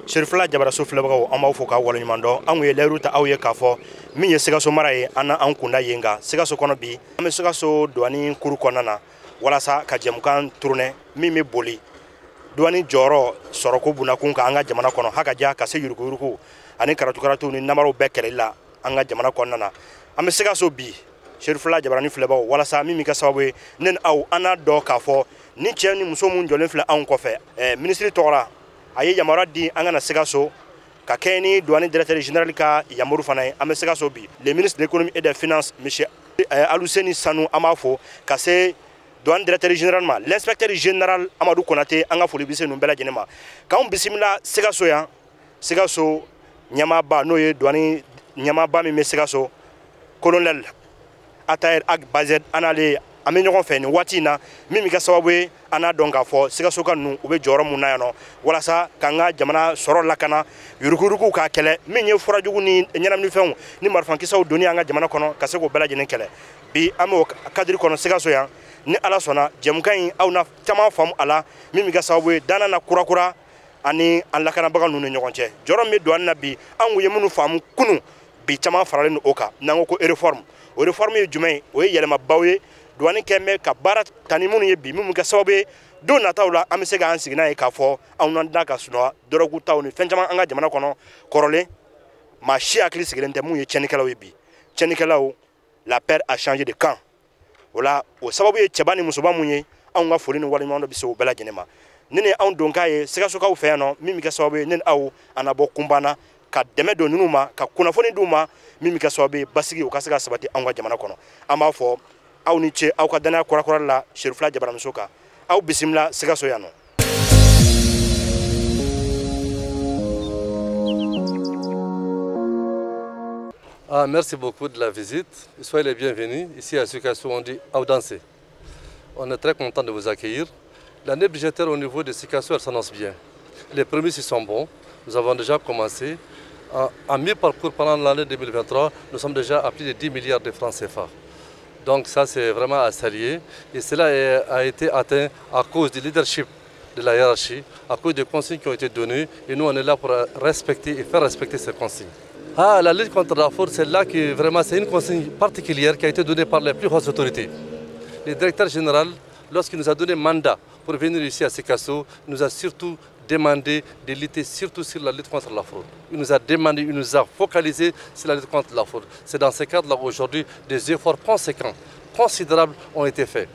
Serifila Jabaraso filɛbagaw, an b'aw fo k'aw waleɲuman dɔn. Anw ye layiru ta aw ye k'a fɔ min ye Sikaso mara ye, an na an kunda yen kan Sikaso kɔnɔ. Bi an bɛ Sikaso douane kuru kɔnɔna na walasa ka jɛmukan tourner min bɛ boli douane jɔyɔrɔ sɔrɔko bunakun kan an ka jamana kɔnɔ, haka ja ka se yuruguyurugu ani karatu-karatu ni namaraw bɛɛ kɛlɛli la an ka jamana kɔnɔna na. An bɛ Sikaso bi, Serifila Jabarani filɛbagaw, walasa min bɛ kɛ sababu ye ne ni aw an n'a dɔn k'a fɔ ni cɛ ni muso mun jɔlen filɛ anw kɔfɛ, minisiri tɔgɔ la, a ye yamaruya di an ka na Sikaso ka kɛ ni douane directeur général ka yamaru fana ye. An bɛ Sikaso bi, le ministre de l'économie et des finances, monsieur Aluseni Sanu, an b'a fo ka se douane directeur général ma, l'inspecteur général Amadou Konate, an ka foli bɛ se ninnu bɛɛ lajɛlen ma k'anw bisimila Sikaso yan. Sikaso ɲɛmaaba, n'o ye douane ɲɛmaaba min bɛ Sikaso, colonel Ataher Ag Bazed, an n'ale an bɛ ɲɔgɔn fɛ nin waati in na, min bɛ kɛ sababu ye an n'a dɔn k'a fɔ Sikaso ka ninnu u bɛ jɔyɔrɔ mun na yan nɔ walasa k'an ka jamana sɔrɔ lakana, yuruguyurugu k'a kɛlɛ, min ye furajugu ni ɲɛnaminifɛnw ni marifankisɛw donni an ka jamana kɔnɔ, ka se k'o bɛɛ lajɛlen kɛlɛ. Bi an b'o cadre kɔnɔ Sikaso yan. Ni Ala sɔnna, jɛmukan in aw na caman faamu a la, min bɛ kɛ sababu ye danna na kurakura ani an lakanabaga ninnu ni ɲɔgɔn cɛ. Jɔyɔrɔ min bɛ douane na bi, an kun ye minnu faamu kunun, bi caman faralen don o kan. N'an ko ko réforme, o réforme ye jumɛn ye? O ye yɛlɛmabaw ye douane kɛn bɛ ka baara ta ni minnu ye bi, minnu bɛ kɛ sababu ye don nataw la an bɛ se k'an sigi n'a ye k'a fɔ anw n'an da ka sunɔgɔ dɔrɔgu taw ni fɛn caman an ka jamana kɔnɔ. Kɔrɔlen maa si hakili sigilen tɛ mun ye tiɲɛnikɛlaw ye bi. Tiɲɛnikɛlaw, la peur a changé de camp. O la, o sababu ye cɛba ni musoba mun ye, anw ka foli ni waleɲuman dɔ bɛ se o bɛɛ lajɛlen ma. Ni anw donkan ye Sikasokaw fɛ yan nɔ, min bɛ kɛ sababu ye ne ni aw an na bɔ kunban ka dɛmɛ don ninnu ma, ka kunnafoni d'u ma, min bɛ kɛ sababu ye basigi o ka se ka sabati anw ka jamana kɔnɔ. An b'a fɔ aw ni ce aw ka danaya kurakurali la Serifila Jabaramuso kan. Aw bisimila Sikaso yan nɔ. Ah, merci beaucoup de la visite. Soyez les bienvenus. Ici à Sikasso, on dit Audancé. On est très content de vous accueillir. L'année budgétaire au niveau de Sikasso, elle s'annonce bien. Les prémices sont bons. Nous avons déjà commencé. En mi-parcours pendant l'année 2023, nous sommes déjà à plus de 10 milliards de francs CFA. Donc ça, c'est vraiment à saluer. Et cela a été atteint à cause du leadership de la hiérarchie, à cause des consignes qui ont été données. Et nous, on est là pour respecter et faire respecter ces consignes. Ah, la lutte contre la fraude, c'est là que vraiment c'est une consigne particulière qui a été donnée par les plus hautes autorités. Le directeur général, lorsqu'il nous a donné mandat pour venir ici à Sikasso, nous a surtout demandé de lutter surtout sur la lutte contre la fraude. Il nous a demandé, il nous a focalisé sur la lutte contre la fraude. C'est dans ce cadre-là aujourd'hui, des efforts conséquents, considérables ont été faits.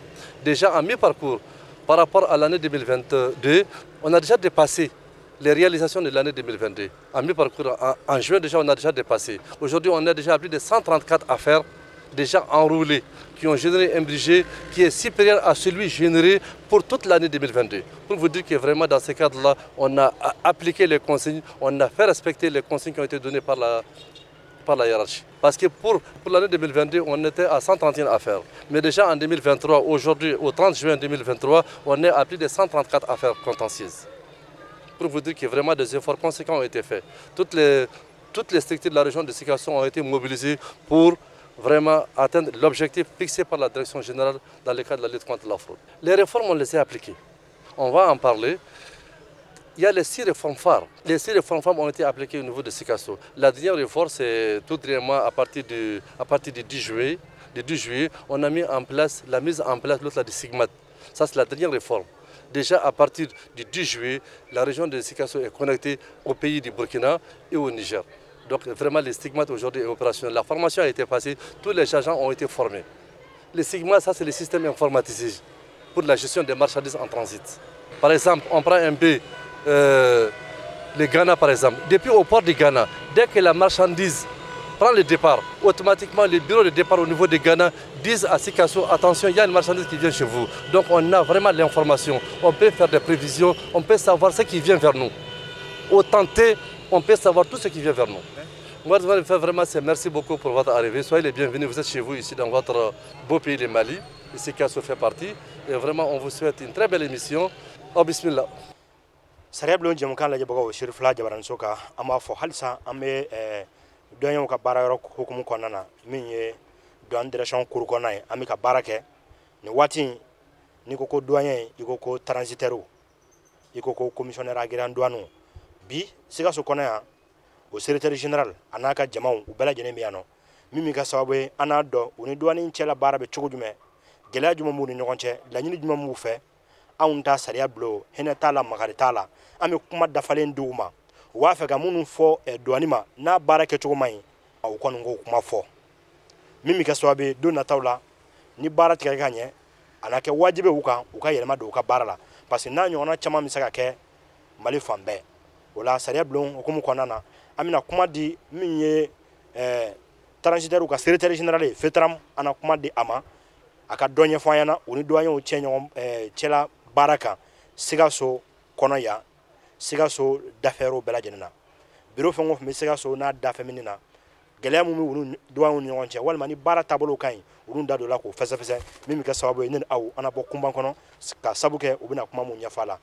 Déjà en mi-parcours, par rapport à l'année 2022, on a déjà dépassé les réalisations de l'année 2022. En mi-parcours, en juin déjà, on a déjà dépassé. Aujourd'hui, on a déjà plus de 134 affaires déjà enroulées, qui ont généré un budget qui est supérieur à celui généré pour toute l'année 2022. Pour vous dire que vraiment dans ce cadre-là, on a appliqué les consignes, on a fait respecter les consignes qui ont été données par la hiérarchie. Parce que pour l'année 2022, on était à 131 affaires. Mais déjà en 2023, aujourd'hui, au 30 juin 2023, on est à plus de 134 affaires contentieuses. Pour vous dire que vraiment des efforts conséquents ont été faits. Toutes les structures de la région de Sikasso ont été mobilisées pour vraiment atteindre l'objectif fixé par la direction générale dans le cadre de la lutte contre la fraude. Les réformes, on les a appliquées. On va en parler. Il y a les 6 réformes phares. Les 6 réformes phares ont été appliquées au niveau de Sikasso. La dernière réforme, c'est tout dernièrement à partir du 10 juillet. Du 10 juillet, on a mis en place la mise en place l'autre du SIGMAT. Ça, c'est la dernière réforme. Déjà à partir du 10 juillet, la région de Sikasso est connectée au pays du Burkina et au Niger. Donc vraiment, les stigmates aujourd'hui est opérationnel. La formation a été passée, tous les agents ont été formés. Les stigmates, ça c'est les systèmes informatisés pour la gestion des marchandises en transit. Par exemple, on prend un B, le Ghana par exemple. Depuis au port du Ghana, dès que la marchandise prend le départ, automatiquement les bureaux de départ au niveau du Ghana disent à Sikasso, attention, il y a une marchandise qui vient chez vous. Donc on a vraiment l'information, on peut faire des prévisions, on peut savoir ce qui vient vers nous. Au tenter, on peut savoir tout ce qui vient vers nous. Moi, je vais faire vraiment, c'est merci beaucoup pour votre arrivée. Soyez les bienvenus, vous êtes chez vous ici dans votre beau pays, le Mali. Ici, Sikasso fait partie. Et vraiment, on vous souhaite une très belle émission. Oh, bismillah. Sariya bulon jɛmukan lajɛbagaw, Serifila Jabaraninso kan, an b'a fɔ halisa an bɛ douaniers ka baara yɔrɔ hukumu kɔnɔna na, min ye douane direction cour kɔnɔna ye, an bɛ ka baara kɛ nin waati in. N'i ko ko douanier, i ko ko transitaire, i ko ko commissionnaire agréant douane, Bi Sikaso kɔnɔ yan, o secrétaire général a n'a ka jamaw, u bɛɛ lajɛlen bɛ yan nɔ. Min bɛ kɛ sababu ye an n'a dɔn u ni douane cɛla baara bɛ cogo jumɛn, gɛlɛya jumɛn b'u ni ɲɔgɔn cɛ, laɲini jumɛn b'u fɛ. Anw ta sariya bulon, hinɛ t'a la, makari t'a la, an bɛ kuma dafalen di u ma. U b'a fɛ ka minnu fɔ douane ma n'a baara kɛcogo man ɲi, u kɔni k'o kuma fɔ. Min bɛ kɛ sababu ye don nataw la, ni baara tigɛ ka ɲɛ, a na kɛ wajibi u kan u ka yɛlɛma don u ka baara la, parce que n'a ɲɔgɔnna caman bɛ se ka kɛ Mali fan bɛɛ. O la, sariya bulon hukumu kɔnɔna na, an bɛna kuma di min ye transitaires ka secrétaire général ye, FETRAM, an na kuma di a ma, a ka dɔ ɲɛfɔ an ɲɛna u ni douaniers cɛ ɲɔgɔn cɛla baara kan Sikaso kɔnɔ yan, Sikaso dafɛyɔrɔw bɛɛ lajɛlen na. Bureau fɛn o fɛn bɛ Sikaso n'a dafɛ mini na, gɛlɛya mun bɛ olu douaniers ni ɲɔgɔn cɛ, walima ni baara taabolo ka ɲi, olu da don la k'o fɛsɛfɛsɛ. Min bɛ kɛ sababu ye ne ni aw an na bɔ kunban kɔnɔ, ka sabu kɛ u bɛna kuma mun ɲɛfɔ a la.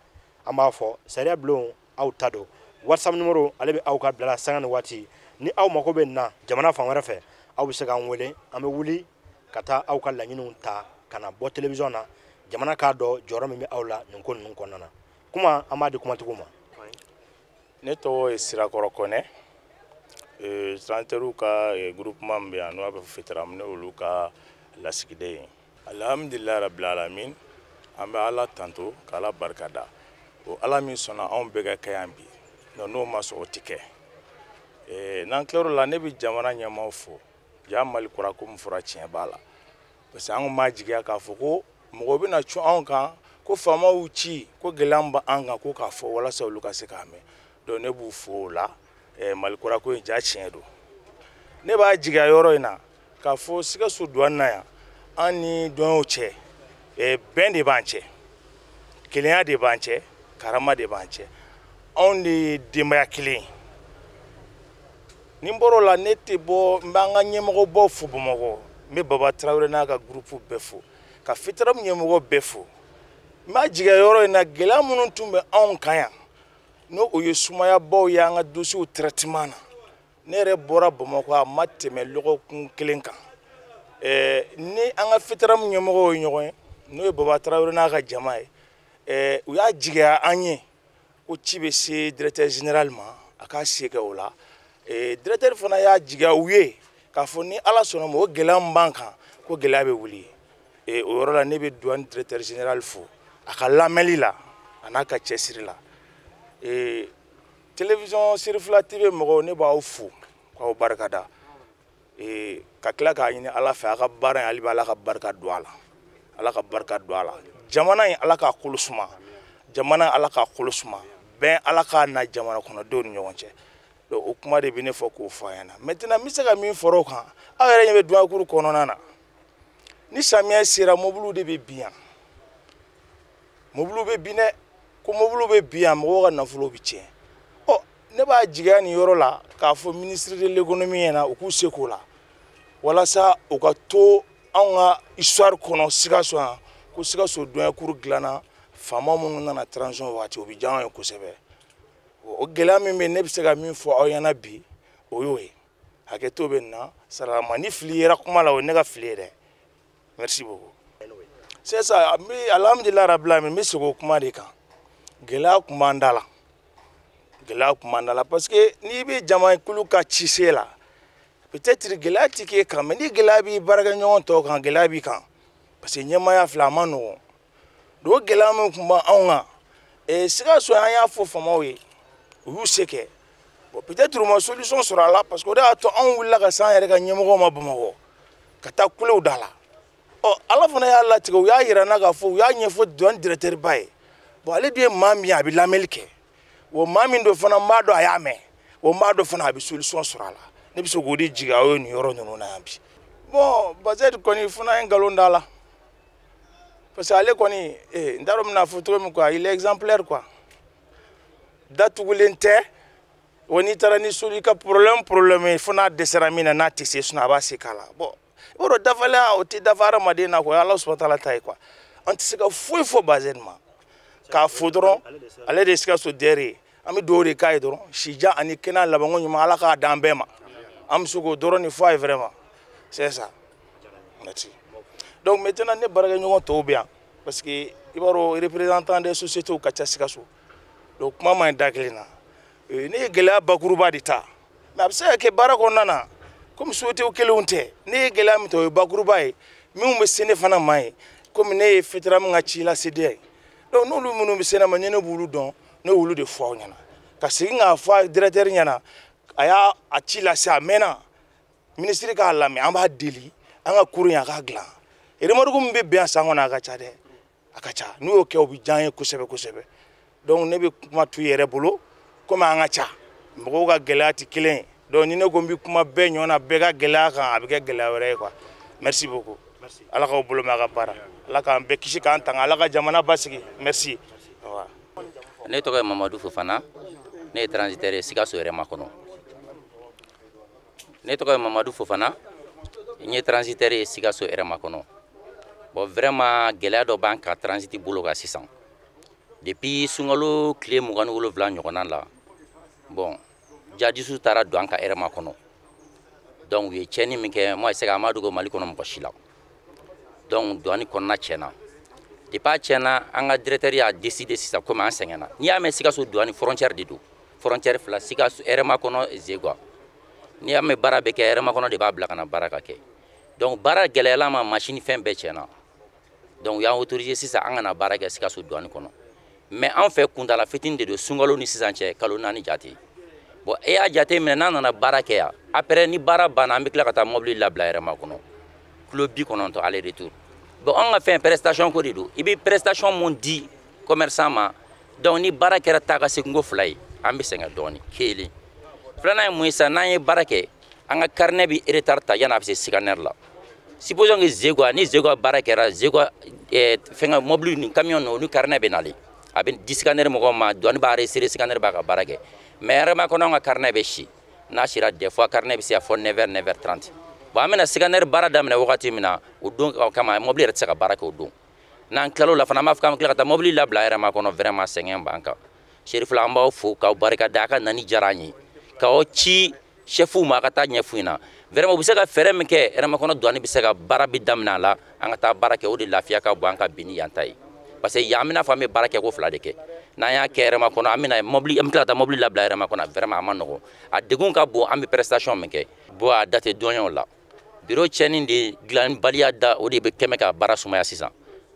An b'a fɔ sariya bulon, aw ta don. WhatsApp numéro, ale bɛ aw ka bila la sanga ni waati. Ni aw mako bɛ na jamana fan wɛrɛ fɛ, aw bɛ se k'an wele, an bɛ wuli ka taa aw ka laɲiniw ta ka na bɔ télévision na, jamana k'a dɔn jɔyɔrɔ min bɛ aw la nin ko ninnu kɔnɔna na. Kuma, an b'a di kumatigiw ma. Ne tɔgɔ ye Sirakɔrɔ Kɔnɛ, transitaires ka groupement min bɛ yan n'o b'a fɔ FETRAM, ne olu ka lasigiden ye. Alhamdulilayi rabil alamin, an bɛ Ala tanto k'Ala barika da, o Ala min sɔnna anw bɛɛ ka kɛ yan bi. N'o ma sɔn, o tɛ kɛ. N'an tilar'o la, ne bɛ jamana ɲɛmaaw fo. Ja Mali kura ko min fɔra, tiɲɛ b'a la, parce que an kun b'a jigiya k'a fɔ ko mɔgɔ bɛna cun anw kan ko faamaw ci ko gɛlɛya min b'an kan ko k'a fɔ walasa olu ka se k'a mɛn. Donc ne b'u fo o la. Mali kura ko in, ja tiɲɛ don. Ne b'a jigiya yɔrɔ in na k'a fɔ Sikaso douane na yan, an ni douaniers cɛ, bɛn de b'an cɛ, kelenya de b'an cɛ, karama de b'an cɛ. Anw de ye denbaya kelen ye. Ni n bɔr'o la, ne tɛ bɔ n b'an ka ɲɛmɔgɔbaw fo Bamakɔ. N bɛ Baba Tarawele n'a ka groupe bɛɛ fo, ka FETRAM ɲɛmɔgɔ bɛɛ fo. N b'a jigiya yɔrɔ in na, gɛlɛya minnu tun bɛ anw kan yan, n'o o ye sumayabaw ye an ka dossiers traitement na, ne yɛrɛ bɔra Bamakɔ a ma tɛmɛ lɔgɔkun kelen kan, ni an ka FETRAM ɲɛmɔgɔw ye ɲɔgɔn ye, n'o ye Baba Tarawele n'a ka jama ye, u y'a jigiya an ye ko ci bɛ se directeur général ma, a k'a se kɛ o la. Directeur fana y'a jigiya u ye k'a fɔ ni Ala sɔnna ma, o gɛlɛya min b'an kan, ko gɛlɛya bɛ wuli. O yɔrɔ la, ne bɛ douane directeur général fo a ka lamɛnli la, a n'a ka cɛsiri la. Télévision Sirifila TV mɔgɔw, ne b'aw fo k'aw barikada, ka tila k'a ɲini Ala fɛ, a ka baara in, hali bi Ala ka barika don a la, Ala ka barika don a la. Jamana in, Ala k'a kolo suma. Jamana, Ala k'a kolo suma. Bɛn, Ala k'a na jamana kɔnɔdenw ni ɲɔgɔn cɛ. Donc o kuma de bɛ ne fɔ k'o fɔ a ɲɛna. Maintenant, n bɛ se ka min fɔra o kan, aw yɛrɛ ɲɛ bɛ douane kɔnɔna na, ni samiya sera, mobiliw de bɛ bin yan. Mobiliw bɛ bin dɛ, ko mobiliw bɛ bin yan, mɔgɔw ka nafolo bɛ tiɲɛ. Ɔ, ne b'a jigiya nin yɔrɔ la k'a fɔ ministre de l'économie ɲɛna, u k'u se k'o la walasa u ka to anw ka histoire kɔnɔ Sikaso yan, ko Sikaso douane dilanna faama minnu nana transition waati. O bɛ diya anw ye kosɛbɛ. O gɛlɛya min bɛ yen, ne bɛ se ka min fɔ aw ɲɛna bi, o y'o ye. Hakɛto bɛ nin na, sarama ni fili yera kuma la, o ye ne ka fili ye dɛ. Merci beaucoup. C'est ça. N bɛ alhamdulilayi rabil alamin, n bɛ segin o kuma de kan. Gɛlɛya tun b'an da la, gɛlɛya tun b'an da la, parce que n'i bɛ jamakulu ka ci se la, peut-être gɛlɛya ti k'e kan, mais ni gɛlɛya b'i baarakɛɲɔgɔn tɔw kan, gɛlɛya b'i kan, parce que ɲɛmaaya filɛ, a ma nɔgɔn. Donc o gɛlɛya min tun b'anw kan Sikaso, an y'a fɔ faamaw ye, u y'u se kɛ. Bon, peut-être u ma solution sɔrɔ a la, parce que o de y'a to anw wulila ka se an yɛrɛ ka ɲɛmɔgɔw ma Bamakɔ, ka taa kulew da la. Ɔ, Ala fana y'a latigɛ, u y'a yira n na k'a fɔ u y'a ɲɛfɔ douane directeur ba ye. Bon, ale dun ye maa min ye, a bɛ lamɛnli kɛ wa. Maa min don fana, n b'a dɔn a y'a mɛn wa, n b'a dɔn fana a bɛ solution sɔrɔ a la. Ne bɛ se k'o de jigin aw ye nin yɔrɔ ninnu na yan bi. Bon, Bazɛdi kɔni fana ye nkalon da la, parce que ale kɔni, n t'a dɔn n bɛna fɔ cogo min quoi, il est exemplaire quoi. Datugulen tɛ wa. N'i taara ni soli ka problème ye, fo n'a dɛsɛra min na, n'a tɛ se, sinon a b'a se k'a la. Bon, i b'a dɔn dafalenya, o tɛ dafa hadamaden na quoi, o ye Ala subahana taala ta ye quoi. An tɛ se ka foyi fɔ Bazɛdi ma k'a fo dɔrɔn, ale de ye Sikaso DR ye. An bɛ dugawu de k'a ye dɔrɔn, sijan ani kɛnɛya labanko ɲuman, Ala k'a d'an bɛɛ ma. An bɛ se k'o dɔrɔn de fɔ a ye vraiment, c'est ça, merci. Donc maintenant, ne baarakɛɲɔgɔn tɔw bɛ yan, parce que i b'a dɔn représentant des sociétés ka ca Sikaso. Donc kuma man ɲi da kelen na. Ne ye gɛlɛya bakuruba de ta, mais a bɛ se ka kɛ baara kɔnɔna na komi société kelenw tɛ. Ne ye gɛlɛya min ta, o ye bakuruba ye. Minnu bɛ se ne fana ma ye, komi ne ye FETRAM ka ci laseden ye, donc n'olu minnu bɛ se ne ma, ni ne b'olu dɔn, ne y'olu de fɔ aw ɲɛna ka segin k'a fɔ a directeur ɲɛna. A y'a a ci lase, a mɛnna. Minisiri k'a lamɛn, an b'a deli, an ka kurun in a k'a dilan. Remorque min bɛ bɛn yan san kɔnɔ, a ka ca dɛ, a ka ca. N'u y'o kɛ, o bɛ diya an ye kosɛbɛ kosɛbɛ. Donc ne bɛ kuma t'u yɛrɛ bolo, komi an ka ca, mɔgɔw ka gɛlɛya tɛ kelen ye. Donc ni ne ko n bɛ kuma bɛɛ ɲɔgɔn na, bɛɛ ka gɛlɛya kan, a bɛ kɛ gɛlɛya wɛrɛ ye quoi. Merci beaucoup. Ala k'aw bolo mɛn a ka baara, Ala k'an bɛɛ kisi k'an tanga, Ala ka jamana basigi. Merci. Ne tɔgɔ ye Mamadu Fofana, ne ye transitaire ye Sikaso yɛrɛma kɔnɔ. Ne tɔgɔ ye Mamadu Fofana, n ye transitaire ye Sikaso yɛrɛma kɔnɔ. Bon, vraiment, gɛlɛya dɔ b'an ka transit bolo kan sisan depuis sunkalo tile 27 ɲɔgɔnna la. Bon, jadisiw taara don an ka RMA kɔnɔ. Donc u ye tiɲɛni min kɛ, moi se ka a ma dogo Mali kɔnɔ mɔgɔ si la. Donc douane kɔnɔna tiɲɛna. Depuis a tiɲɛna, an ka directeur y'a décidé sisan, komi an sɛgɛnna. N'i y'a mɛn Sikaso douane, frontière de don, frontière fila, Sikaso RMA kɔnɔ, Zegwa. N'i y'a mɛn baara bɛ kɛ RMA kɔnɔ de b'a bila ka na baara ka kɛ. Donc baara gɛlɛyala ma, machine fɛn bɛɛ tiɲɛna. Donc u y'an autorisé sisan an kana baara kɛ Sikaso douane kɔnɔ. Mais an fɛ, kuntala fitinin de don, sunkalo ni sisan cɛ kalo 4 jate. Bon, e y'a jate minɛ, n'an nana baara kɛ yan, après ni baara banna, an bɛ tila ka taa mobili labila RMA kɔnɔ, kilo 90 aller retour. Bon, an ka fɛn prestation ko de don, i bɛ prestation mun di commerçant ma. Donc ni baara kɛra taa ka segin ko fila ye, an bɛ sɛgɛn dɔɔnin. Kelen filanan ye mun ye sisan? N'an ye baara kɛ, an ka carnet bɛ retard ta yanni a bɛ se scanner la. Supposons que Zegwa, ni Zegwa baara kɛra, Zegwa fɛngɛ mobili ni camion ninnu, olu carnet bɛ nalen, a bɛ di scanner mɔgɔw ma, douane b'a enregistrer, scanner b'a ka baara kɛ. Mais RMA kɔnɔ, an ka carnet bɛ si. N'a sera, des fois carnet bɛ se ka fɔ 9h, 9h30. Bon, an bɛna scanner baara daminɛ wagati min na, o don kama mobili yɛrɛ tɛ se ka baara kɛ o don. N'an tilal'o la fana, an b'a fɔ k'an bɛ tila ka taa mobili labila RMA kɔnɔ. Vraiment, sɛgɛn b'an kan. Serifila, an b'aw fo k'aw barika da. A ka nani diyara an ye. K'aw ci chefw ma, a ka taa ɲɛf'u ɲɛna. Vraiment, u bɛ se ka fɛɛrɛ min kɛ, RMA kɔnɔ douane bɛ se ka baara bi daminɛ a la, an ka taa baara kɛ. O de lafiya ka bon an ka bi ni yan ta ye, parce que yan, an bɛna fɔ an bɛ baara kɛ ko fila de kɛ. N'an y'a kɛ RMA kɔnɔ, an bɛna mobili, an bɛ tila ka taa mobili labila RMA kɔnɔ. Vraiment, a ma nɔgɔn, a degun ka bon. An bɛ prestation min kɛ, bon, a da tɛ dɔnɲɛw la. Bureau tiɲɛni de dilanbaliya da, o de bɛ kɛmɛ ka baara sumaya sisan.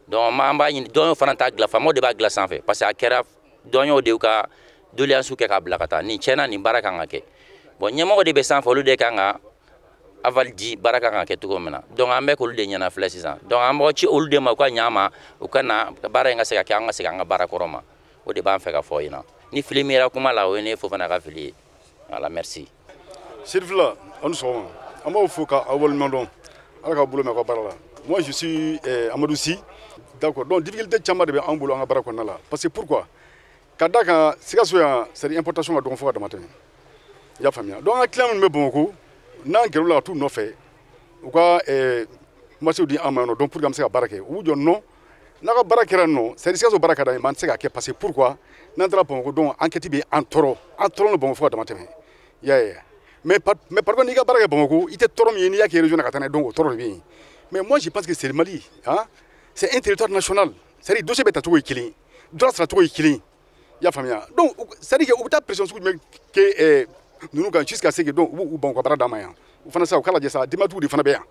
Donc an b'a ɲini, dɔnɲɛw fana t'a dilan, faamaw de b'a dilan sanfɛ, parce que a kɛra dɔnɲɛw de y'u ka doléance kɛ k'a bila ka taa. Nin tiɲɛna, nin baara kan ka kɛ. Bon, ɲɛmɔgɔ de bɛ sanfɛ, olu de kan ka aval di baara kan ka kɛ cogo min na. Donc an bɛ k'olu de ɲɛna filɛ sisan. Donc an b'aw ci olu de ma, u ka ɲa ma, u ka na baara in ka se ka kɛ, an ka segin an ka baara kɔrɔ ma. O de b'an fɛ ka fɔ ɲɛna. Ni fili min yera kuma la, o ye ne Fofana ka fili ye. Voilà, merci. Sirifila, aw ni sɔgɔma. An b'aw fo ka aw waleɲuman dɔn. Ala k'aw bolo mɛn aw ka baara la. Moi, je suis Amadou Sy. D'accord. Donc difficulté caman de bɛ anw bolo an ka baara kɔnɔna la. Parce que pourquoi? Ka da kan Sikaso yan, c'est à dire importation ka dɔgɔ fo ka dama tɛmɛ. I y'a faamuya. Donc an ka client minnu bɛ Bamakɔ, n'an gɛrɛla la ka t'u nɔfɛ, u ka marché di an ma yan nɔ, donc pour que an bɛ se ka baara kɛ. U b'u jɔ non, n'a ka baara kɛra nɔ, c'est à dire Sikaso baara ka d'an ye, mais an tɛ se k'a kɛ, parce que pourquoi? N'an taara Bamakɔ, donc enquête bɛ an tɔɔrɔ, an tɔɔrɔ don Bamakɔ fo ka dama tɛmɛ. I y'a ye. Mais par contre, n'i ka baara kɛ Bamakɔ, i tɛ tɔɔrɔ min ye n'i y'a kɛ région na ka taa n'a ye, donc o tɔɔrɔ de bɛ yen. Mais moi, je pense que c'est le Mali, hein? C'est un territoire national. C'est-à-dire dossier bɛ ta cogo ye kelen ye, droit sara cogo ye kelen ye. I y'a faamuya. Donc c'est-à-dire que u bɛ taa pression sugu jumɛn kɛ ninnu kan jusqu'à ce que donc u b'u ban u ka baara d'an ma yan. U fana sa, u k'a lajɛ sa, denbatigiw de fana bɛ yan.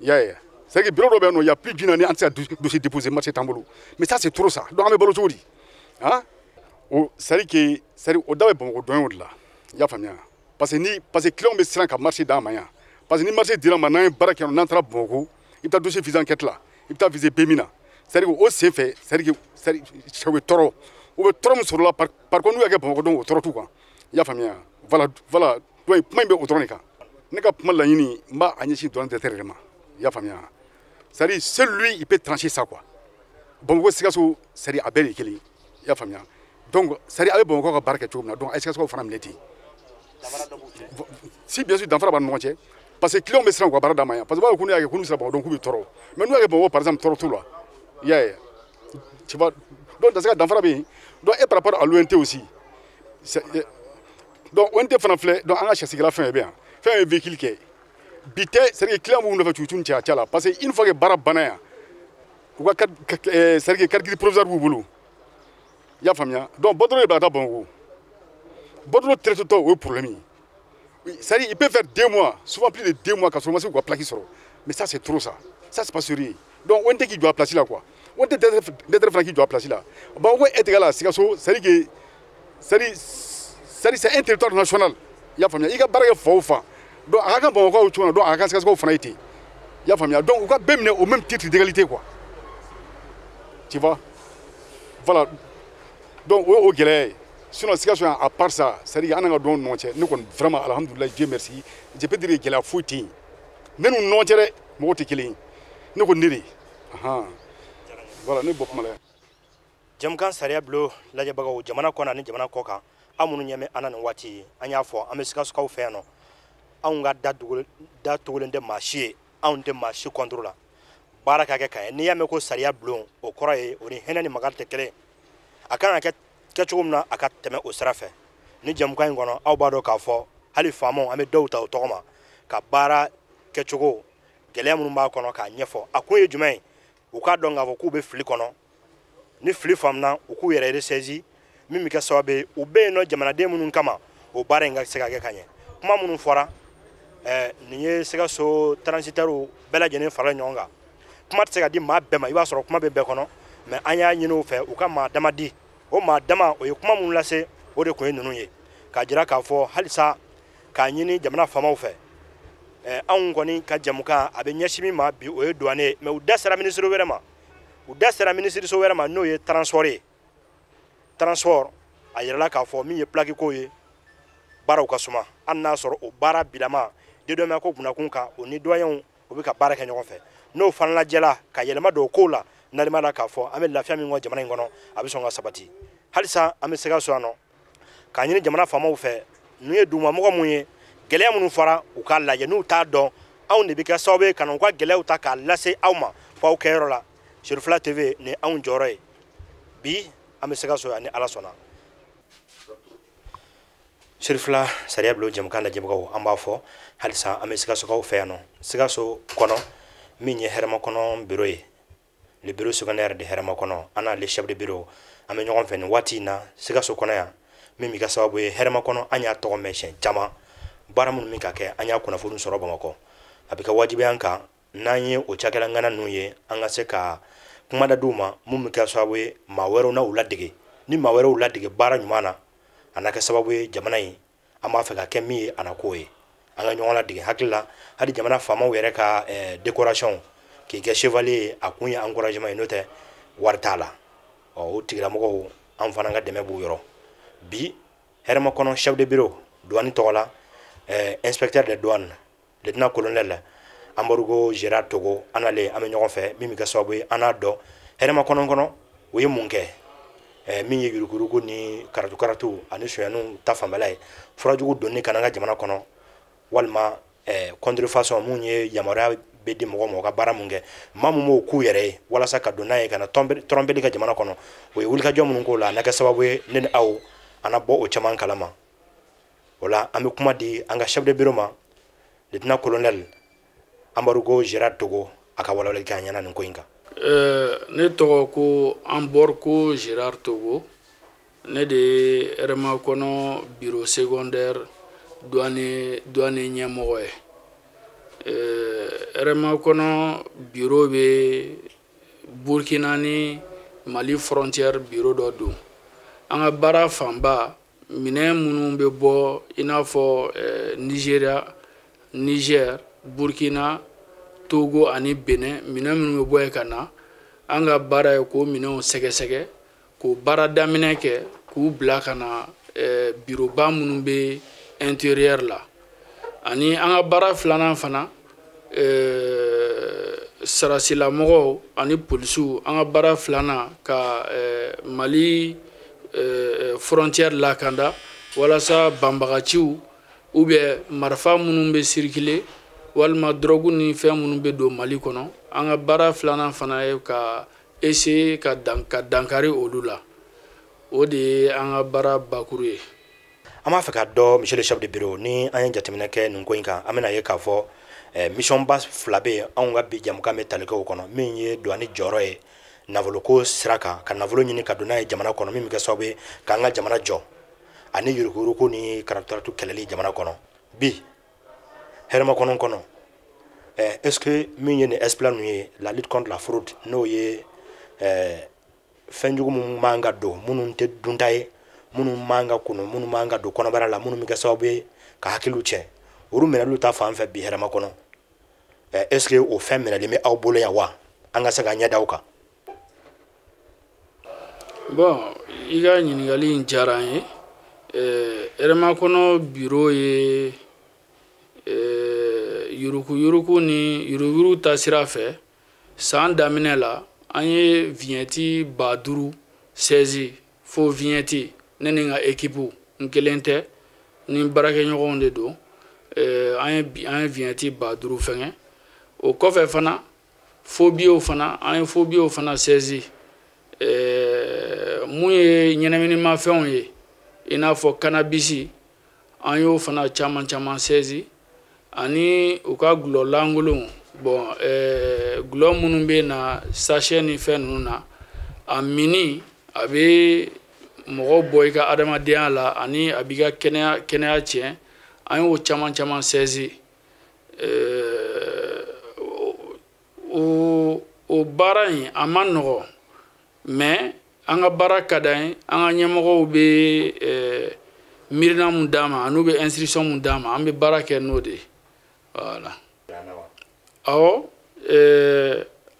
I y'a ye. C'est-à-dire que bureau dɔ bɛ yan nɔ, il y a plus d'une année, an tɛ se ka dossier déposer, marché t'an bolo. Mais ça, c'est trop ça. Donc an bɛ balo cogo di? Hein? O c'est-à-dire que c'est-à-dire o da bɛ Bamakɔ dɔn o de la. I y'a faamuya. Parce que client bɛ siran ka marché d'an ma yan. Parce que ni marché dira ma, n'an ye baara kɛ yan nɔ, n'an taara Bamakɔ, i bɛ taa dossier visé enquête la, i bɛ taa visé BMI na. C'est-à-dire que o sen fɛ, c'est-à-dire que c'est-à-dire u bɛ tɔɔrɔ. U bɛ tɔɔrɔ min sɔrɔ la, par contre n'u y'a kɛ Bamakɔ, donc o tɔɔrɔ t'u kan. I y'a faamuya. Voilà, donc kuma in bɛ o dɔrɔn de kan. Ne ka kuma laɲini, n b'a ɲɛsin douane directeur yɛrɛ ma. I y'a faamuya. C'est-à-dire seul lui, il peut trancher ça quoi. Bamakɔ, Sikaso, c'est-à-dire a bɛɛ de ye kelen ye. I y'a faamuya. Donc c'est-à-dire a bɛ Bamakɔ ka baara kɛ cogo min na, donc a ye Sikaso fana minɛ ten. Si, bien sûr, danfara b'an ni ɲɔgɔn cɛ. Parce que client bɛ siran u ka baara d'an ma yan. Parce que u b'a fɔ ko n'u y'a kɛ ko n'u sera Bamakɔ, donc k'u bɛ tɔɔrɔ. Mais n'u y'a kɛ Bamakɔ, par exemple, tɔɔrɔ t'u la. I y'a ye. Tu vois, donc dans ce cas, danfara bɛ yen. Donc et par rapport à l'ONT aussi. Donc ONT fana filɛ, donc an ka sɛsigɛla fɛn fɛn bɛ yan, fɛn fɛn ye véhicule kɛ. Bi tɛ, c'est à dire client b'u nɔfɛ cucu ni cɛ a ca la, parce que une fois que baara banna yan, u ka carte, c'est à dire carte grise provisoire b'u bolo. I y'a faamuya. Donc bordereau de bila ka taa Bamakɔ. Bordereau traité tɔ, o ye problème ye. C'est-à-dire, il peut faire 2 mois, souvent plus de 2 mois, ka sɔrɔ ma se k'u ka plaque sɔrɔ. Mais ça, c'est trop, ça. Ça, c'est pas sérieux. Donc ONT k'i jɔ a place la, quoi. ONT DTR fana k'i jɔ a place la. Bamakɔ est égal à Sikaso, c'est-à-dire que c'est-à-dire c'est un territoire national. I y'a faamuya? I ka baara kɛ fan o fan, donc a ka kan Bamakɔ o cogo la, donc a ka kan Sikasokaw fana ye ten. I y'a faamuya? Donc u ka bɛɛ minɛ au même titre d'égalité, quoi, tu vois? Voilà, donc o ye o gɛlɛya ye. Sinon Sikaso yan, à part ça, c'est à dire an n'an ka dɔn ɲɔgɔn cɛ, ne kɔni, vraiment, alhamdulilayi, Dieu merci, je peux dire que gɛlɛya foyi tɛ yen ne n'u ɲɔgɔn cɛ dɛ. Mɔgɔw tɛ kelen ye, ne ko ne de ahan. Voilà, ne bɔ kuma la yan. Jamukan Sariya Bulon lajɛbagaw, jamana kɔnɔ ani jamana kɔ kan, aw minnu ɲɛ bɛ an na nin waati ye, an y'a fɔ, an bɛ Sikasokaw fɛ yan nɔ. Anw ka da da tugulen tɛ maa si ye, anw tɛ maa si contre la. Baara ka kɛ ka ɲɛ. N'i y'a mɛn ko sariya bulon, o kɔrɔ ye o ni hinɛ ni makari tɛ kelen. A kan ka kɛ kɛcogo min na, a ka tɛmɛ o sira fɛ. Ni jamukan in kɔnɔ, aw b'a dɔn k'a fɔ hali faamaw, an bɛ dɔw ta o tɔgɔ ma ka baara kɛcogo gɛlɛya minnu b'a kɔnɔ k'a ɲɛfɔ. A kun ye jumɛn ye? U k'a dɔn k'a fɔ k'u bɛ fili kɔnɔ. Ni fili faamuna, u k'u yɛrɛ ressaisi, min bɛ kɛ sababu ye, u bɛ yen nɔ jamanaden minnu kama, o baara in ka se ka kɛ ka ɲɛ. Kuma minnu fɔra, nin ye Sikaso transitaires bɛɛ lajɛlen farala ɲɔgɔn kan. Kuma tɛ se ka di maa bɛɛ ma, i b'a sɔrɔ kuma bɛ bɛɛ kɔnɔ, mais an y'a ɲini u fɛ u ka maa dama di. O maa dama, o ye kuma minnu lase, o de tun ye ninnu ye, k'a jira k'a fɔ halisa k'a ɲini jamana faamaw fɛ. Anw kɔni ka jamukan a bɛ ɲɛsin min ma bi, o ye douane ye, mais u da sera minisiri wɛrɛ ma, u da sera minisiriso wɛrɛ ma, n'o ye transport ye. Transport, a yirala k'a fɔ min ye plaque ko ye, baaraw ka suma, hali n'a sɔrɔ o baara bilama dédouanement ko kunnakun kan, o ni douaniers u bɛ ka baara kɛ ɲɔgɔn fɛ. N'o fana lajɛla ka yɛlɛma don o kow la, nalima la k'a fɔ an bɛ lafiya min kɔ jamana in kɔnɔ, a bɛ sɔn ka sabati. Halisa an bɛ Sikaso yan nɔ k'a ɲini jamana faamaw fɛ, ninnu ye dugumamɔgɔ mun ye, gɛlɛya minnu fɔra, u k'a lajɛ. N'u t'a dɔn, anw de bɛ kɛ sababu ye ka na u ka gɛlɛyaw ta k'a lase aw ma fo aw kɛyɔrɔ la. Cherifila TV, nin anw jɔyɔrɔ ye. Bi an bɛ Sikaso yan, ni Ala sɔnna. Cherifila Sariya Bulon jamukan lajɛbagaw, an b'a fɔ halisa an bɛ Sikasokaw fɛ yan nɔ, Sikaso kɔnɔ, min ye Hɛrɛmakɔnɔ bureau ye, le bureau secondaire de Hɛrɛmakɔnɔ. An n'ale chef de bureau, an bɛ ɲɔgɔn fɛ nin waati in na Sikaso kɔnɔ yan. Min bɛ kɛ sababu ye, Hɛrɛmakɔnɔ, an y'a tɔgɔ mɛn siɲɛ caman, baara minnu min ka kɛ, an y'a kunnafoni sɔrɔ Bamakɔ. A bɛ kɛ wajibi an kan, n'an ye o cakɛla ŋana ninnu ye, an ka se ka kuma da d'u ma, mun bɛ kɛ sababu ye maa wɛrɛw na u ladege. Ni maa wɛrɛw ladege baara ɲuman na, a n'a kɛ sababu ye jamana in an b'a fɛ ka kɛ min ye, a na k'o ye. An ka ɲɔgɔn ladege hakili la. Hali jamana faamaw yɛrɛ ka décoration, k'i kɛ chevalier ye, a kun ye encouragement ye, n'o tɛ wari t'a la. Ɔ, o tigilamɔgɔw, an fana ka dɛmɛ b'u yɔrɔ. Bi Hɛrɛmakɔnɔ chef de bureau, douane tɔgɔ la, inspecteur des douanes, lieutenant colonel Ambarugo Gérard Togo, an n'ale an bɛ ɲɔgɔn fɛ, min bɛ kɛ sababu ye an n'a dɔn Hɛrɛmakɔnɔ kɔnɔ o ye mun kɛ, min ye yuruguyurugu ni karatu karatu ani sonyaniw ta fanfɛla ye, furajugu donni ka na an ka jamana kɔnɔ, walima contrefaçon, mun ye yamaruya bɛ di mɔgɔ ma u ka baara mun kɛ, maa mun b'o k'u yɛrɛ ye walasa ka don n'a ye ka na tromper ka jamana kɔnɔ. O ye wulikajɔ minnu k'o la, a na kɛ sababu ye ne ni aw an na bɔ o caman kalama. O la, an bɛ kuma di an ka chef de bureau ma, lieutenant colonel Ambarugo Gérard Togo, a ka walawalali kɛ an ɲɛna nin ko in kan. Ne tɔgɔ ko Amborko Gérard Togo. Ne de ye Hɛrɛmakɔnɔ bureau secondaire douane ɲɛmɔgɔ ye. Hɛrɛmakɔnɔ bureau bɛ Burkina ni Mali frontière bureau dɔ don. An ka baara fanba, minɛn minnu bɛ bɔ, i n'a fɔ Nigéria, Niger, Burkina, Togo ani Benin, minɛn minnu bɛ bɔ yen ka na, an ka baara ye k'o minɛnw sɛgɛsɛgɛ, k'o baara daminɛ kɛ, k'u bila ka na bureauba minnu bɛ intérieur la. Ani an ka baara filanan fana, sarasilamɔgɔw ani polisiw, an ka baara filanan ka Mali frontière lakanda, walasa banbagaciw ou bien marifa minnu bɛ circuler, walima drogue ni fɛn minnu bɛ don Mali kɔnɔ. An ka baara filanan fana ye ka essayer ka dankari olu la. O de ye an ka baara bakuru ye. An b'a fɛ ka dɔn, monsieur le chef de bureau, ni an ye jateminɛ kɛ nin ko in kan, an bɛna ye k'a fɔ mission ba fila bɛ yen. Anw ka bi jamukan bɛ tali kɛ o kɔnɔ, min ye douane jɔyɔrɔ ye nafoloko sira kan, ka nafolo ɲini ka don n'a ye jamana kɔnɔ, min bɛ kɛ sababu ye k'an ka jamana jɔ. ani yuruguyurugu ni karataratu kɛlɛli jamana kɔnɔ. Bi hɛrɛmakɔnɔ kɔnɔ, est-ce que min ye nin exploit ninnu ye, la lutte contre la fraude, n'o ye fɛn jugu minnu man ka don, minnu tɛ dunta ye, minnu man ka kunu, minnu man ka don kɔnɔbara la, minnu bɛ kɛ sababu ye ka hakiliw tiɲɛ, olu minɛliw ta fan fɛ bi hɛrɛmakɔnɔ, est-ce que o fɛn minɛlen bɛ aw bolo yan wa, an ka se ka ɲɛ da aw kan? Bon, i ka ɲininkali in diyara n ye. Hɛrɛmakɔnɔ bureau ye yuruguyurugu ni yuruguyurugu ta sira fɛ, san daminɛ la an ye vignette 5000 saisi, faux vignette. Ne ni n ka équipe, n kelen tɛ, ni baarakɛɲɔgɔnw de don. An ye vignette 5000 fɛngɛ. O kɔfɛ fana, faux billets fana, an ye faux billets fana saisi. Mun ye ɲɛnaminimafɛnw ye, i n'a fɔ cannabis, an y'o fana caman caman saisi, ani u ka gulɔ lankolonw. Bon, gulɔ minnu bɛ na sachet ni fɛn ninnu na, a minni a bɛ mɔgɔ bɔ i ka adamadenya la, ani a b'i ka kɛnɛya tiɲɛ. An y'o caman caman saisi. O baara in a ma nɔgɔ, mais an ka baara ka d'an ye. An ka ɲɛmɔgɔw bɛ miirina mun d'an ma, an'u bɛ instruction mun d'an ma, an bɛ baara kɛ n'o de ye. Voilà. Awɔ,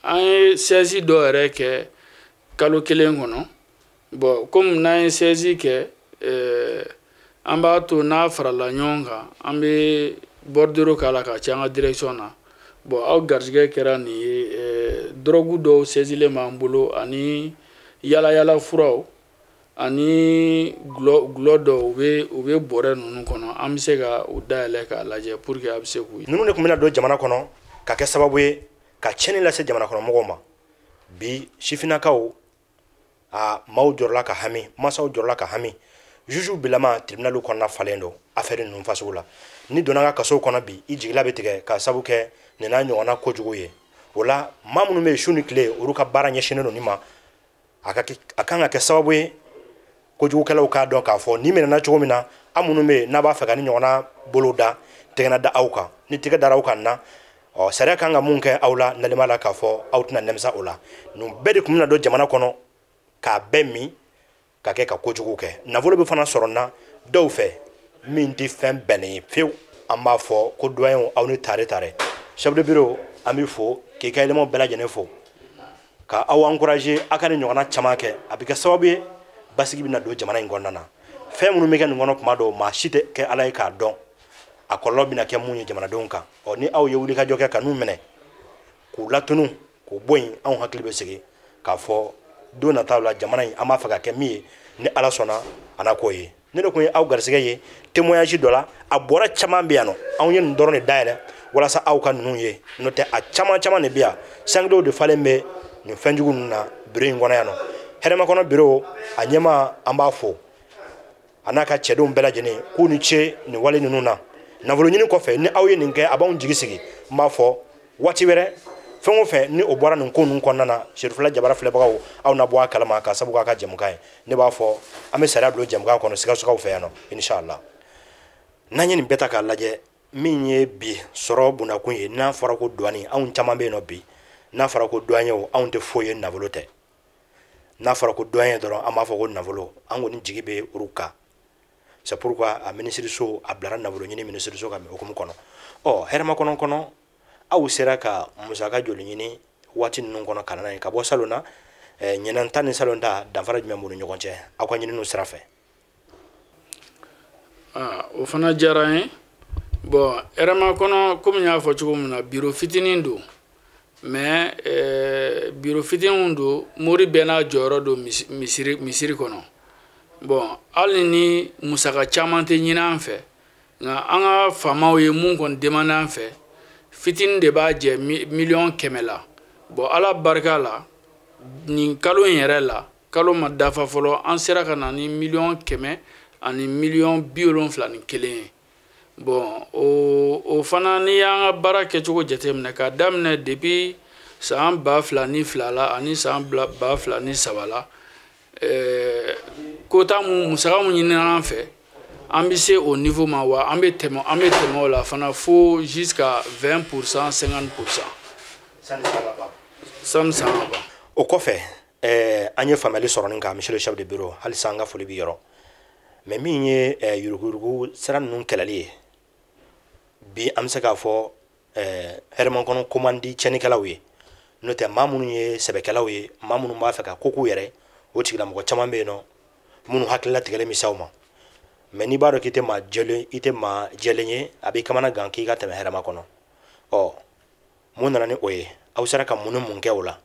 an ye saisie dɔ yɛrɛ kɛ kalo kelen kɔnɔ. Bon, komi n'an ye saisie kɛ, an b'a to n'a farala ɲɔgɔn kan, an bɛ bordereau k'a la k'a ci an ka direction na. Bon, aw garijɛgɛ kɛra nin ye, drogue dɔw saisilen b'an bolo, ani yala yala furaw, ani gulɔ dɔw, u bɛ bɔrɛ ninnu kɔnɔ. An bɛ se ka u dayɛlɛ k'a lajɛ pour que a bɛ se k'u ye. Ninnu de tun bɛna don jamana kɔnɔ ka kɛ sababu ye ka tiɲɛni lase jamana kɔnɔ mɔgɔw ma. Bi sifinnakaw, a maaw jɔrɔla ka hami, masaw jɔrɔla ka hami, juge bilama tribunal kɔnɔna falen don affaire ninnu fasugu la. Ni donna an ka kasow kɔnɔ bi, i jigila bɛ tigɛ ka sababu kɛ nin n'a ɲɔgɔnna kojugu ye. O la, maa minnu bɛ yen su ni tile, olu ka baara ɲɛsinnen don nin ma, a kan ka kɛ sababu ye kojugukɛlaw k'a dɔn k'a fɔ ni minɛna cogo min na. An minnu bɛ yen n'a b'a fɛ ka ni ɲɔgɔnna bolo da tɛgɛna da aw kan, ni tɛgɛ dara aw kan na, ɔ sariya kan ka mun kɛ aw la, nalema la k'a fɔ aw tɛna nimisa o la. Nin bɛɛ de tun bɛna don jamana kɔnɔ k'a bɛɛ min ka kɛ ka kojugu kɛ. Nafolo bɛ fana sɔrɔ na dɔw fɛ min tɛ fɛn bɛnnen ye fiyewu. An b'a fɔ ko doyen, aw ni tare tare. Chef de bureau, an b'i fo k'i ka éléments bɛɛ lajɛlen fo, ka aw encourager aw ka nin ɲɔgɔnna caman kɛ. A bɛ kɛ sababu ye basigi bɛna don jamana in kɔnɔna na. Fɛn minnu bɛ kɛ nin kɔnɔ, kuma dɔw maa si tɛ kɛ Ala ye k'a dɔn a kɔlɔlɔ bɛna kɛ mun ye jamanadenw kan. Ɔ ni aw ye wulikajɔ kɛ ka n'u minɛ k'u latunu k'u bɔ yen, anw hakili bɛ sigi k'a fɔ don nataw la jamana in, an b'a fɛ ka kɛ min ye, ni Ala sɔnna a n'a k'o ye. Ne de tun ye aw garisɛgɛ ye témoignage dɔ la. A bɔra caman bɛ yan nɔ, anw ye nin dɔrɔn de dayɛlɛ walasa aw ka ninnu ye, n'o tɛ a caman caman de bɛ yan. Sangedenw de falen bɛ nin fɛnjugu ninnu na bureau in kɔnɔ yan nɔ. Hɛrɛmakɔnɔ bureau a ɲɛmaa, an b'a fo a n'a ka cɛdenw bɛɛ lajɛlen k'u ni ce nin wale ninnu na. Nafolo ɲini kɔfɛ, ni aw ye nin kɛ, a b'anw jigi sigi. N b'a fɔ waati wɛrɛ, fɛn o fɛn ni o bɔra nin ko ninnu kɔnɔna na, Serifila Jabara filɛbagaw, aw na bɔ a kalama ka sababu k'a ka jɛmukan ye. Ne b'a fɔ an bɛ sariya bulon jɛmukan kɔnɔ Sikasokaw fɛ yan nɔ, inshallah. N'an ye nin bɛɛ ta k'a lajɛ, min ye bi sɔrɔ bundakun ye, n'a fɔra ko douane, anw caman bɛ yen nɔ bi, n'a fɔra ko douanier, anw tɛ foyi ye nafolo tɛ. N'a fɔra ko douanier dɔrɔn, an b'a fɔ ko nafolo. An kɔni jigi bɛ olu kan. C'est pourquoi a minisiriso a bilara nafolo ɲini minisiriso ka hukumu kɔnɔ. Ɔ hɛrɛmakɔnɔ kɔnɔ, aw sera ka musaka joli ɲini waati ninnu kɔnɔ ka na n'a ye ka bɔ salon na? Ɲinan ta ni salon ta, danfara jumɛn b'u ni ɲɔgɔn cɛ aw ka ɲininiw sira fɛ? O fana diyara n ye. Bon, hɛrɛmakɔnɔ, komi n y'a fɔ cogo min na, bureau fitinin don, mais bureau fitinin don, mori bɛɛ n'a jɔyɔrɔ don misiri kɔnɔ. Bon, hali ni musaka caman tɛ ɲini an fɛ, nka an ka faamaw ye mun kɔni demande an fɛ, fitinin de b'a jɛ 100 000 000 la. Bon, Ala barika la, nin kalo in yɛrɛ la, kalo ma dafa fɔlɔ, an sera ka na ni 171 000 000 ye. Bon, o fana, n'i y'an ka baara kɛcogo jateminɛ k'a daminɛ depuis san 2002 la ani san 2003 la, quota mun, musaka mun ɲinina an fɛ. An bɛ se o niveau ma wa an bɛ tɛmɛ o la fana fo jusqu'à 20%, 50%. Sani san ka ban. O kɔfɛ, an ye faamuyali sɔrɔ nin kan, monsieur le chef de bureau, halisa an ka foli b'i yɔrɔ. Mais min ye yuruguyurugu sira ninnu kɛlɛli ye bi, an bɛ se k'a fɔ Hɛrɛmakɔnɔ ko man di tiɲɛnikɛlaw ye. N'o tɛ, maa minnu ye sɛbɛkɛlaw ye, maa minnu b'a fɛ ka ko k'u yɛrɛ, o tigilamɔgɔ caman bɛ yen nɔ minnu hakilila tigɛlen bɛ s'aw ma. Mais n'i b'a dɔn k'i tɛ maa jɛlen, i tɛ maa jɛlen ye, a b'i kamana gan k'i ka tɛmɛ hɛrɛma kɔnɔ. Ɔ, mun nana ni o ye? Aw sera ka mun ni mun kɛ o la?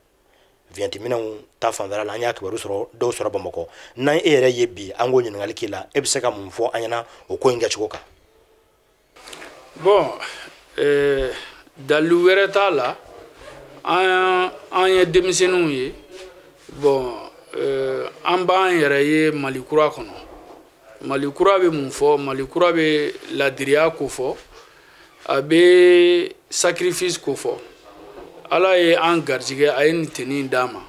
Vignette minɛnw ta fanfɛla la, an y'a kibaru sɔrɔ dɔw sɔrɔ Bamakɔ. N'an e yɛrɛ ye bi, an k'o ɲininkali k'i la, e bɛ se ka mun fɔ an ɲɛna o ko in kɛcogo kan? Bon, dalilu wɛrɛ t'a la. An ye denmisɛnninw ye. Bon, an b'an yɛrɛ ye Mali kura kɔnɔ. Mali kura bɛ mun fɔ? Mali kura bɛ ladiriya ko fɔ, a bɛ sacrifice ko fɔ. Ala ye an garijɛgɛ, a ye nin tenue d'an ma.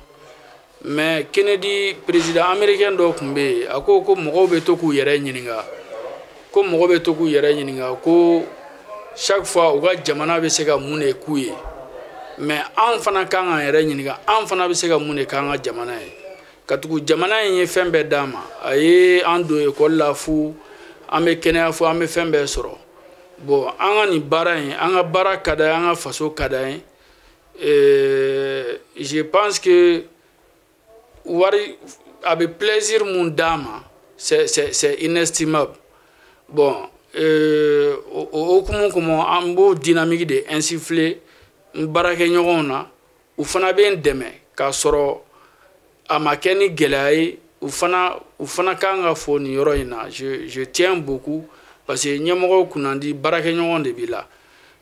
Mais Kennedy, président américain dɔ tun bɛ yen, a ko ko mɔgɔw bɛ to k'u yɛrɛ ɲininka, ko mɔgɔ bɛ to k'u yɛrɛ ɲininka ko chaque fois u ka jamana bɛ se ka mun de k'u ye. Mais an fana kan k'an yɛrɛ ɲininka, an fana bɛ se ka mun de k'an ka jamana ye? Katugu jamana in ye fɛn bɛɛ d'an ma. A ye an don ekɔli la fu, an bɛ kɛnɛya fu, an bɛ fɛn bɛɛ sɔrɔ. Bon, an ka nin baara in, an ka baara ka d'an ye, an ka faso ka d'an ye. Je pense que wari a bɛ plaisir mun d'an ma, c'est inestimable. Bon, o hukumu kɔnɔ, an b'o dynamique de insuffler n baarakɛɲɔgɔnw na. U fana bɛ n dɛmɛ k'a sɔrɔ a ma kɛ ni gɛlɛya ye. U fana kan ka fɔ nin yɔrɔ in na, je tiens beaucoup, parce que ɲɛmɔgɔw kunnandi, baarakɛɲɔgɔn de b'i la.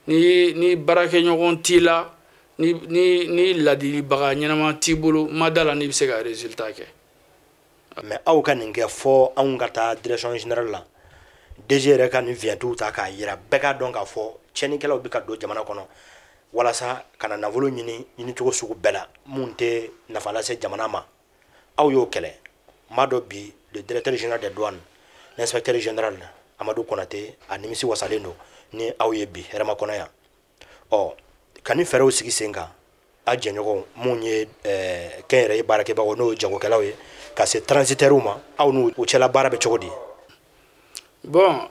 Ni baarakɛɲɔgɔn t'i la, ni ladilibaga ɲɛnama t'i bolo, ma da la n'i bɛ se ka résultat kɛ. Mais aw ka nin kɛ fɔ anw ka taa direction générale la, DG yɛrɛ ka nin vignette ta k'a yira bɛɛ k'a dɔn k'a fɔ tiɲɛnikɛlaw bɛ ka don jamana kɔnɔ walasa ka na nafolo ɲini ɲinicogo sugu bɛɛ la mun tɛ nafa lase jamana ma. Aw y'o kɛlɛ. N b'a dɔn bi, le directeur général des douanes, l'inspecteur général Amadou Konaté, a nimisi wasalen don ni aw ye bi hɛrɛma kɔnɔ yan. Ɔ, ka ni fɛɛrɛw sigi sen kan, a jɛɲɔgɔnw mun ye kɛnyɛrɛye baarakɛbagaw, n'o ye jagokɛlaw ye, ka se transitaires ma, aw n'u cɛla baara bɛ cogo di? Bon,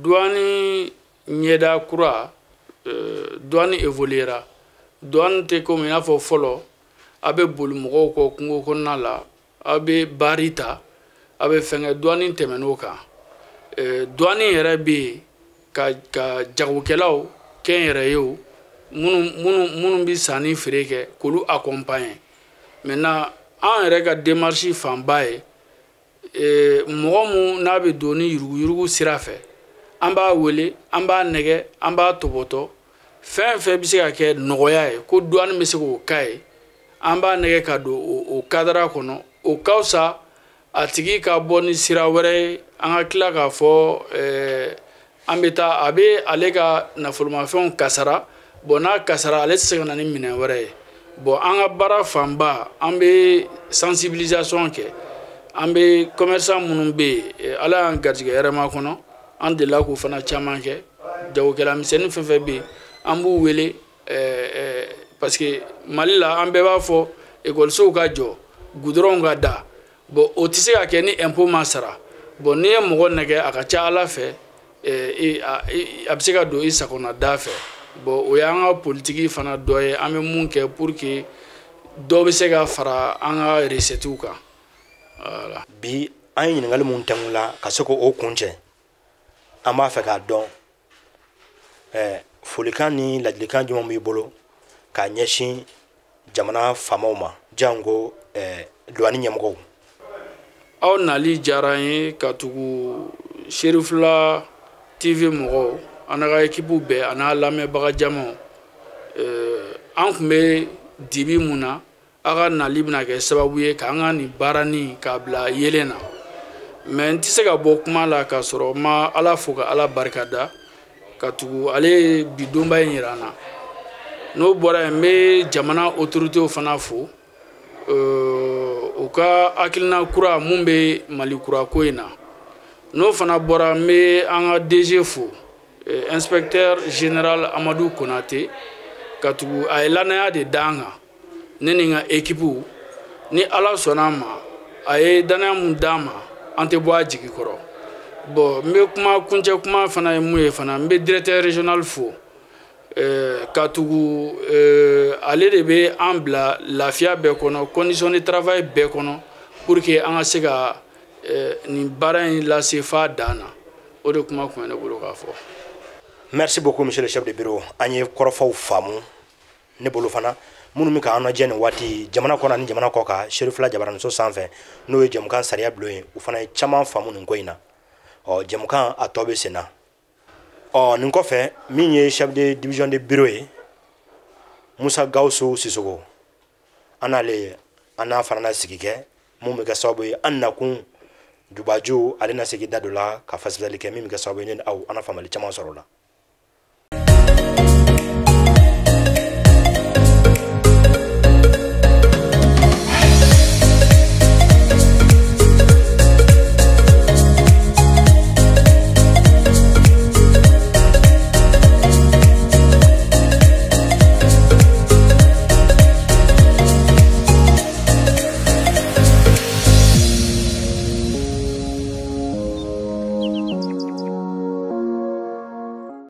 douane ɲɛda kura, douane évoluera. Douane tɛ komi i n'a fɔ fɔlɔ, a bɛ boli mɔgɔw kɔ kungo kɔnɔna la, a bɛ baari ta, a bɛ fɛnkɛ. Douane tɛmɛn'o kan. Douane yɛrɛ bɛ yen ka jagokɛlaw, kɛnyɛrɛyew, minnu bɛ sanni feere kɛ, k'olu accompagner. Maintenant, an yɛrɛ ka démarche fanba ye mɔgɔ mun n'a bɛ don ni yuruguyurugu sira fɛ, an b'a wele, an b'a nɛgɛ, an b'a tɔbɔtɔ. Fɛn fɛn bɛ se ka kɛ nɔgɔya ye ko douane bɛ se k'o k'a ye, an b'a nɛgɛ ka don o cadre kɔnɔ. O ka fisa a tigi ka bɔ ni sira wɛrɛ ye, an ka tila k'a fɔ an bɛ taa a bɛ ale ka nafolomafɛnw kasara. Bon, n'a kasara, ale tɛ se ka na ni minɛn wɛrɛ ye. Bon, an ka baara fanba, an bɛ sensibilisation kɛ. An bɛ commerçant minnu bɛ yen, Ala y'an garijɛgɛ hɛrɛma kɔnɔ, an delila k'o fana caman kɛ. Jagokɛla misɛnnin fɛn fɛn bɛ yen, an b'u wele, parce que Mali la, an bɛɛ b'a fɔ ekɔlisow ka jɔ, goudronw ka da. Bon, o tɛ se ka kɛ ni impôt ma sara. Bon, n'i ye mɔgɔ nɛgɛ, a ka ca Ala fɛ, a bɛ se ka don i sagona da fɛ. Bon, o y'an ka politiki fana dɔ ye, an bɛ mun kɛ pour que dɔ bɛ se ka fara an ka recettes kan. Voilà. Bi, an ye ɲininkali mun tɛnku la ka se k'o kun cɛ, an b'a fɛ k'a dɔn folikan ni ladilikan jumɛn b'i bolo k'a ɲɛsin jamana faamaw ma, janko douane ɲɛmɔgɔw? Aw nali diyara n ye, ka tugu Serifula TV mɔgɔw, an n'a ka équipe bɛɛ, a n'a lamɛnbaga jamaw. An tun bɛ dibi mun na, aw ka nali bɛna kɛ sababu ye k'an ka nin baara nin k'a bila yelen na. Mais n tɛ se ka bɔ kuma la k'a sɔrɔ n ma Ala fo ka Ala barika da, ka tugu ale ye bi donba in yira an na. N'o bɔra yen, n bɛ jamana autorités fana fo, u ka hakilina kura mun bɛ Mali kura ko in na. N'o fana bɔra, n bɛ an ka DG fo, inspecteur général Amadu Konate, ka tugu a ye lanaya de d'an kan, ne ni n ka équipe. Ni Ala sɔnna a ma, a ye danaya mun d'an ma, an tɛ bɔ a jigi kɔrɔ. Bon, n bɛ kuma kuncɛ kuma fana ye mun ye fana, n bɛ directeur régional fo, ka tugu ale de bɛ an bila lafiya bɛɛ kɔnɔ, condition de travail bɛɛ kɔnɔ, pour que an ka se ka nin baara in lase f'a dan na. O de kuma kun ye ne bolo k'a fɔ. Merci beaucoup, monsieur le chef de bureau. An ye kɔrɔfɔw faamu. Ne bolo fana, minnu bɛ k'an lajɛ nin waati jamana kɔnɔ ani jamana kɔ kan, Serifila Jabaraniso sanfɛ, n'o ye jɛmukan sariya bulon ye, u fana ye caman faamu nin ko in na. Ɔ, jɛmukan a tɔ bɛ sen na. Ɔ, nin kɔfɛ, min ye chef de division de bureau ye, Musa Gawusu Sisogo, an n'ale, an n'a fana na sigi kɛ mun bɛ kɛ sababu ye an nakun jubaju, ale na segin da dɔ la ka fasirali kɛ, min bɛ kɛ sababu ye ne ni aw an na faamuyali caman sɔrɔ o la.